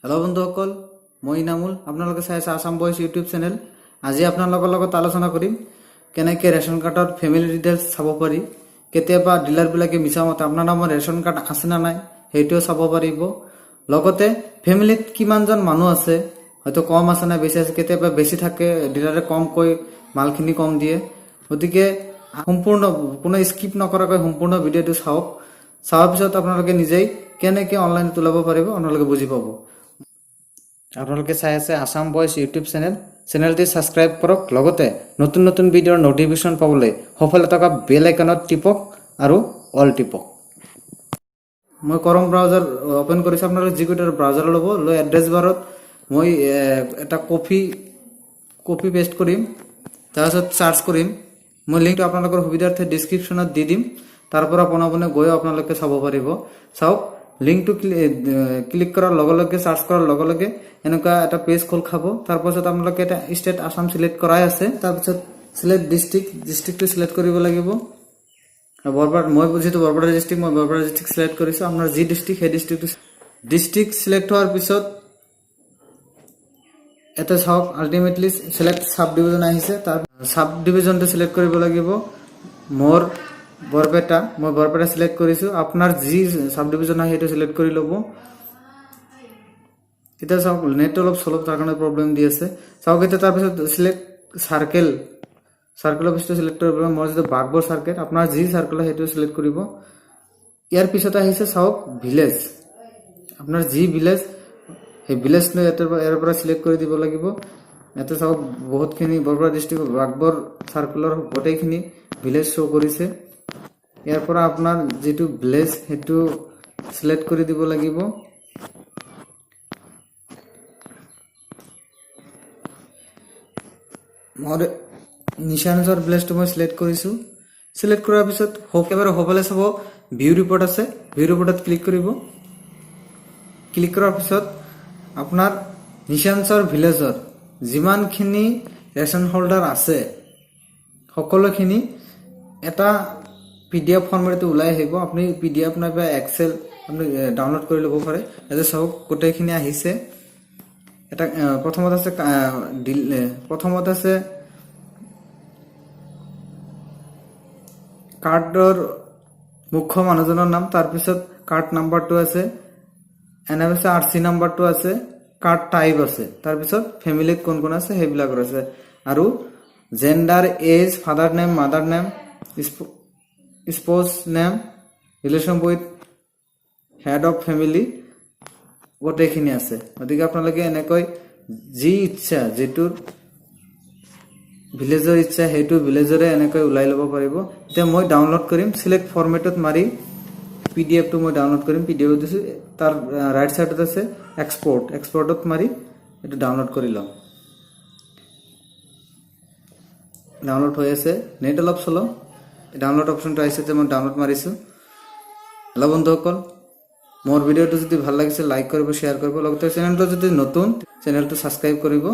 Hello' বন্ধুসকল, মই ইনামুল। আপোনালোকে চাই আছে আছাম বইজ ইউটিউব চেনেল। আজি আপোনালোকৰ লগত আলোচনা কৰিম কেনেকৈ ৰেচন কাৰ্ডত ফেমিলি ডিটেইলছ চাব পাৰি। কেতিয়াবা ডিলাৰবিলাকে মিছা মতে আপোনাৰ নামৰ ৰেচন কাৰ্ড আছে নে নাই সেইটোও চাব পাৰিব। লগতে ফেমিলিত কিমানজন মানুহ আছে, হয়তো কম আছে নে বেছি আছে। কেতিয়াবা বেছি থাকে, ডিলাৰে কমকৈ মালখিনি কম দিয়ে। গতিকে সম্পূৰ্ণ কোনো স্কিপ নকৰাকৈ সম্পূৰ্ণ ভিডিঅ'টো চাওক। চোৱাৰ পিছত আপোনালোকে নিজেই কেনেকৈ অনলাইনত ওলাব পাৰিব, আপোনালোকে বুজি পাব। আপোনালোকে চাই আছে আছাম বইজ ইউটিউব চেনেল। চেনেলটি ছাবস্ক্ৰাইব কৰক, লগতে নতুন নতুন ভিডিঅ'ৰ ন'টিফিকেশ্যন পাবলৈ সফলে থকা বেল আইকনত টিপক আৰু অল টিপক। মই ক্ৰম ব্ৰাউজাৰ অ'পেন কৰিছোঁ। আপোনালোকে যিকোনো এটা ব্ৰাউজাৰ ল'ব, লৈ এড্ৰেছ বাৰত মই এটা কপি কপি পেষ্ট কৰিম, তাৰপিছত চাৰ্চ কৰিম। মই লিংকটো আপোনালোকৰ সুবিধাৰ্থে ডিছক্ৰিপশ্যনত দি দিম। তাৰ পৰা পোনে পোনে গৈও আপোনালোকে চাব পাৰিব। চাওক, লিংকটো ক্লিক কৰাৰ লগে লগে, চাৰ্চ কৰাৰ লগে লগে এনেকুৱা এটা পেজ খোল খাব। তাৰপাছত আপোনালোকে এটা ষ্টেট আছাম চিলেক্ট কৰাই আছে। তাৰপিছত চিলেক্ট ডিষ্ট্ৰিক্ট, ডিষ্ট্ৰিক্টটো চিলেক্ট কৰিব লাগিব। বৰপেটা, মই যিহেতু বৰপেটা ডিষ্ট্ৰিক্ট, মই বৰপেটা ডিষ্ট্ৰিক্ট চিলেক্ট কৰিছোঁ। আপোনাৰ যি ডিষ্ট্ৰিক্ট, সেই ডিষ্ট্ৰিক্টটো ডিষ্ট্ৰিক্ট চিলেক্ট হোৱাৰ পিছত এটা চাওক, আল্টিমেটলি চিলেক্ট চাব ডিভিজন আহিছে। তাৰ চাব ডিভিজনটো চিলেক্ট কৰিব লাগিব। মোৰ বৰপেটা, মই বৰপেটা চিলেক্ট কৰিছোঁ। আপোনাৰ যি চাব ডিভিজন হয়, সেইটো চিলেক্ট কৰি ল'ব। এতিয়া চাওক, নেট অলপ চলপ, তাৰ কাৰণে প্ৰব্লেম দি আছে। চাওক, এতিয়া তাৰপিছত চিলেক্ট চাৰ্কেল, চাৰ্কেলৰ পিছটো চিলেক্ট কৰিব। মই যিটো বাঘবৰ চাৰ্কেল, আপোনাৰ যি চাৰ্কেল হয় সেইটো চিলেক্ট কৰিব। ইয়াৰ পিছত আহিছে চাওক ভিলেজ। আপোনাৰ যি ভিলেজ, সেই ভিলেজটো ইয়াৰ পৰা চিলেক্ট কৰি দিব লাগিব। ইয়াতে চাওক, বহুতখিনি বৰপেটা ডিষ্ট্ৰিক্ট বাঘবৰ চাৰ্কেলৰ গোটেইখিনি ভিলেজ শ্ব' কৰিছে। ইয়াৰ পৰা আপোনাৰ যিটো ভিলেজ, সেইটো চিলেক্ট কৰি দিব লাগিব। মোৰ নিশানচৰ ভিলেজটো মই চিলেক্ট কৰিছোঁ। চিলেক্ট কৰাৰ পিছত একেবাৰে সোঁফালে চাব, ভিউ ৰিপৰ্ট আছে। ভিউ ৰিপৰ্টত ক্লিক কৰিব। ক্লিক কৰাৰ পিছত আপোনাৰ নিশানচৰ ভিলেজৰ যিমানখিনি ৰেচন হোল্ডাৰ আছে, সকলোখিনি এটা পিডিএফ ফৰ্মেটত ওলাই আহিব। আপুনি পিডিএফ নাইবা এক্সেল আপুনি ডাউনলোড কৰি ল'ব পাৰে। ইয়াতে চাওক, গোটেইখিনি আহিছে। এটা প্ৰথমত আছে কাৰ্ডৰ মুখ্য মানুহজনৰ নাম, তাৰপিছত কাৰ্ড নাম্বাৰটো আছে, এনএফএছ আৰচি নাম্বাৰটো আছে, কাৰ্ড টাইপ আছে, তাৰপিছত ফেমিলিত কোন কোন আছে সেইবিলাকৰ আছে, আৰু gender, age, father name, mother name, spouse name, relation with head of family, গোটেইখিনি আছে। গতিকে আপোনালোকে এনেকৈ যি ইচ্ছা, যিটো ভিলেজৰ ইচ্ছা, সেইটো ভিলেজৰে এনেকৈ ওলাই ল'ব পাৰিব। এতিয়া মই ডাউনলোড কৰিম। চিলেক্ট ফৰ্মেটত মাৰি পিডিএফটো মই ডাউনলোড কৰিম। পিডিএফ দিছোঁ। তাৰ ৰাইট চাইডত আছে এক্সপৰ্ট। এক্সপৰ্টত মাৰি এইটো ডাউনলোড কৰি লওঁ। ডাউনলোড হৈ আছে, নেট অলপ চলো। ডাউনলোড অপশ্যনটো আহিছে যে মই ডাউনলোড মাৰিছোঁ। হেল্ল' বন্ধুসকল, মোৰ ভিডিঅ'টো যদি ভাল লাগিছে, লাইক কৰিব, শ্বেয়াৰ কৰিব, লগতে চেনেলটো যদি নতুন, চেনেলটো ছাবস্ক্ৰাইব কৰিব।